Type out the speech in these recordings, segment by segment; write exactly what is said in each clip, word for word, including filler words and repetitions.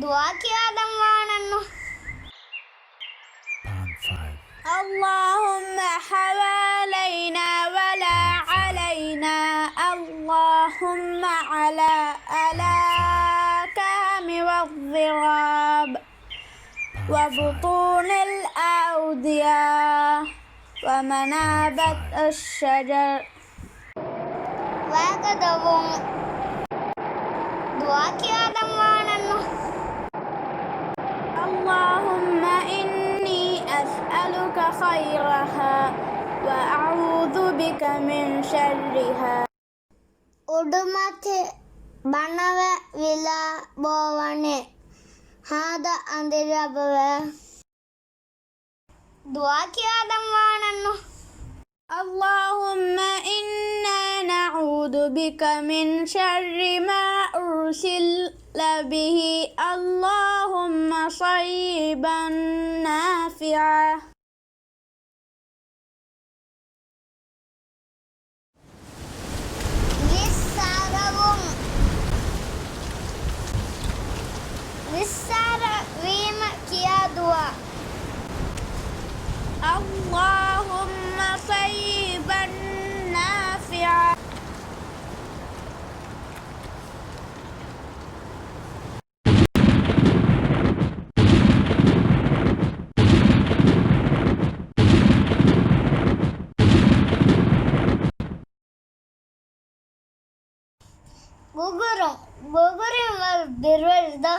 ދުޢާ ކިޔާދަން ވާނަންނު. اللهم حوالينا ولا علينا، اللهم على الأكام والضراب وبطون الأودية ومنابت الشجر. ވައިގަދަވުން. ދުޢާ ކިޔާދަން ވާނަންނު. اللهم إني أسألك خيرها وأعوذ بك من شرها. އުޑުމަތި ބަނަވެ ވިލާ ބޯވަނީ ހާދަ އަނދިރިއަބަވޭ. ދުޢާ ކިޔާދަން ވާނަންނު. اللهم إنا نعوذ بك من شر ما أرسل به، اللهم صيبا نافعا. ވިއްސާރަވުން. ވިއްސާރަ ވީމަ ކިޔާ ދުޢާ. اللهم صيبا نافعا. ގުގުރުން، ގުގުރިން ވަރު ބިރުވެރިދޯ؟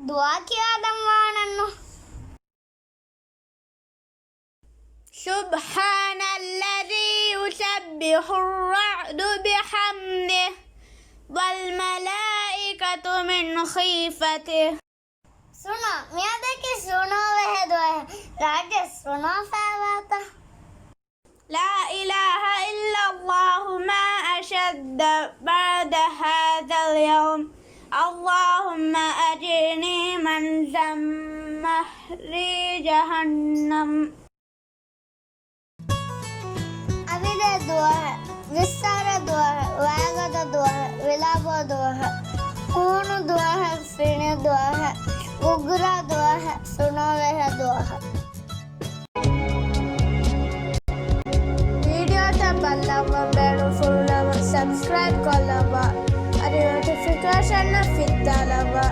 ދުޢާ ކިޔާދަން ވާނަންނު. سبحان الذي يسبح الرعد بحمده والملائكة من خيفته. ސުނޯ، މިއަދަކީ ސުނޯ ވެހެދު އަހަ، ރާއްޖެ ސުނޯ ފައިވާތަ؟ لا إله إلا الله ما أشد بعد هذا اليوم. اللهم أجرني من زمهرير جهنم. އަވިލޭ ދުވަހެއް، ވިއްސާރަ ދުވަހެއް، ވައިގަދަ ދުވަހެއް، ވިލާބޯ ދުވަހެއް، ހޫނު ދުވަހެއް، ފިނި ދުވަހެއް، ގުގުރާ ދުވަހެއް، ސުނޯވެހޭ ދުވަހެއް. ވީޑިއޯތައް ބައްލަވަން ބޭނުންފުޅު ނަމަ، ސަބްސްކްރައިބް ކޮށްލައްވާ. އަދި ނޮޓިފިކޭޝަން އަށް ފިއްތާލައްވާ.